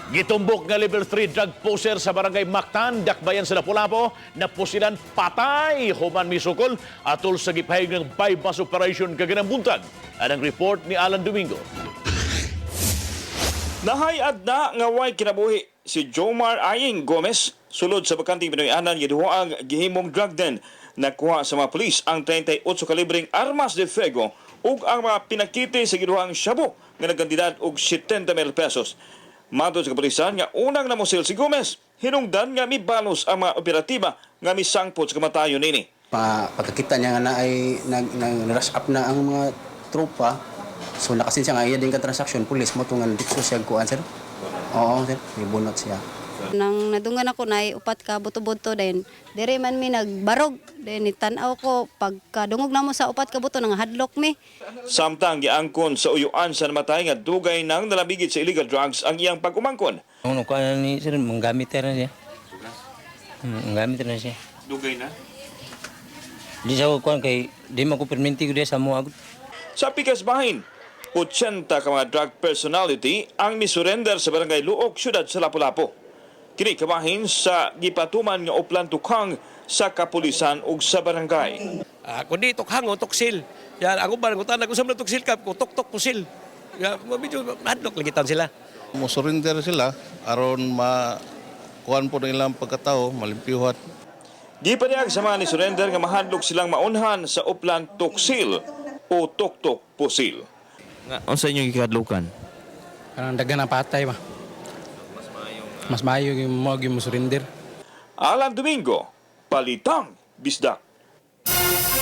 Gitumbok nga level 3 drug pusher sa barangay Mactan, Dakbayan sa Lapu-Lapu, napusilan patay human misukol atol sa gipahayag ng bypass operation kaganang buntag. Anang report ni Alan Domingo. Nahayad na nga way kinabuhi si Jomar Aying Gomez sulod sa bakanting Pinoy-anan nga duhaang gihimong drug den. Nakuha sa mga pulis ang 38 kalibreng armas de fuego ug ang mga pinakiti sa giduhang shabu nga nagkantidad og 70 mil pesos. Matod sa kapulisan nga unang namusil si Gomez, hinungdan nga mibalos ang mga operatiba nga misangpot sa kamatayon nini. Pagkakita niya nga na ay nag rush up na ang mga tropa, so nakasin siya nga iya din ka transaction, pulis mo tungan dikso siya kuan, sir. Oo, sir, ibunot siya. Nang nadungan ako na upat ka buto-buto, then dire man mi nagbarog, then tan-aw ko pagkadungog namo sa upat ka buto, nangahadlok mi. Samtang giangkon sa uyuan sa namatay nga dugay nang nalabigit sa illegal drugs ang iyang pag-umangkon. Ano ko ni sir, manggamit na siya. Manggamit na siya. Dugay na? Di sa ko kuan kay di man ko perminti ko diya sa mo agad. Sa pikas bahin, 80 ka mga drug personality ang misurrender sa barangay Luok, syudad sa Lapu-Lapu. Kini kabahin sa gipatuman nga uplan tukang sa kapulisan ug sa barangay. Ah, kundi tukhang o tuksil. Yan, ako ba, ngutan ako sa mga tuksil kap, ko tok-tok pusil. Ya, medyo hadlok lagi taon sila. Mo surrender sila aron ma kuan po nilang pagkatao, malimpyuhan. Gipadayag sa mga ni surrender nga mahadlok silang maunhan sa uplan tuksil o tuktok pusil. Nga, unsa inyong gikadlukan? Parang daghan ang patay ba. Mas maayo yung mo yung mo surrender. Alan Domingo, Palitang Bisdak.